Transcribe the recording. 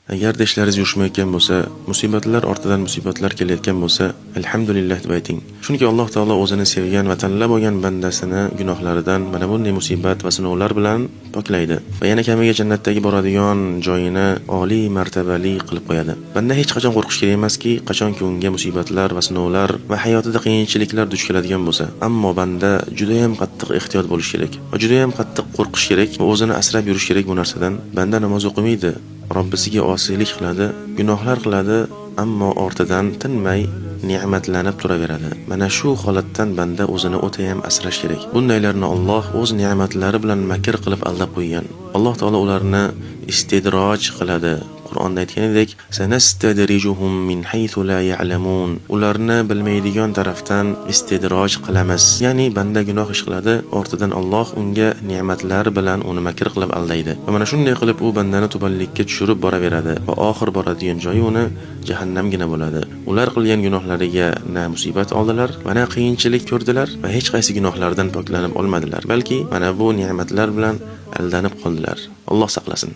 Agarda ishlaringiz yurishmayotgan bo'lsa, musibatlar ortidan musibatlar kelayotgan bo'lsa, alhamdulillah deb ayting. Chunki Alloh taolo o'zini sevgan va tanlab olgan bandasini gunohlaridan mana bunday musibat va sinovlar bilan poklaydi va yana kamiga jannatdagi boradigan joyini oliy martabali qilib qo'yadi. Banda hech qachon qo'rqish kerak emaski, qachonki unga musibatlar va sinovlar va hayotida qiyinchiliklar duch keladigan bo'lsa, ammo banda juda ham qattiq ehtiyot bo'lish kerak va juda ham qattiq qo'rqish kerak va o'zini asrab yurish kerak bu narsadan. Banda namoz o'qimaydi, Robbisiga osiylik qiladi, gunohlar qiladi, ammo ortidan tinmay ne'matlanib turaveradi. Mana shu holatdan banda o'zini o'tayam asrash kerak. Bundaylarni Alloh o'z ne'matlari bilan makr qilib aldab qo'ygan. Alloh taolo ularni istidroj qiladi. Qur'onda aytganidek, sanastadrijuhum min haythu la ya'lamun. Ularni bilmaydigan tarafdan istidroj qilamiz. Ya'ni banda gunoh ish qiladi, ortidan Alloh unga ne'matlar bilan uni makr qilib aldaydi. Va mana shunday qilib u bandani tubanlikka tushirib boraveradi va oxir boradigan joyi uni jahannamgina bo'ladi. Ular qilgan gunohlariga na musibat oldilar va na qiyinchilik ko'rdilar va hech qaysi gunohlardan poklanib olmadilar, balki mana bu ne'matlar bilan aldanib qoldilar. Alloh saqlasin.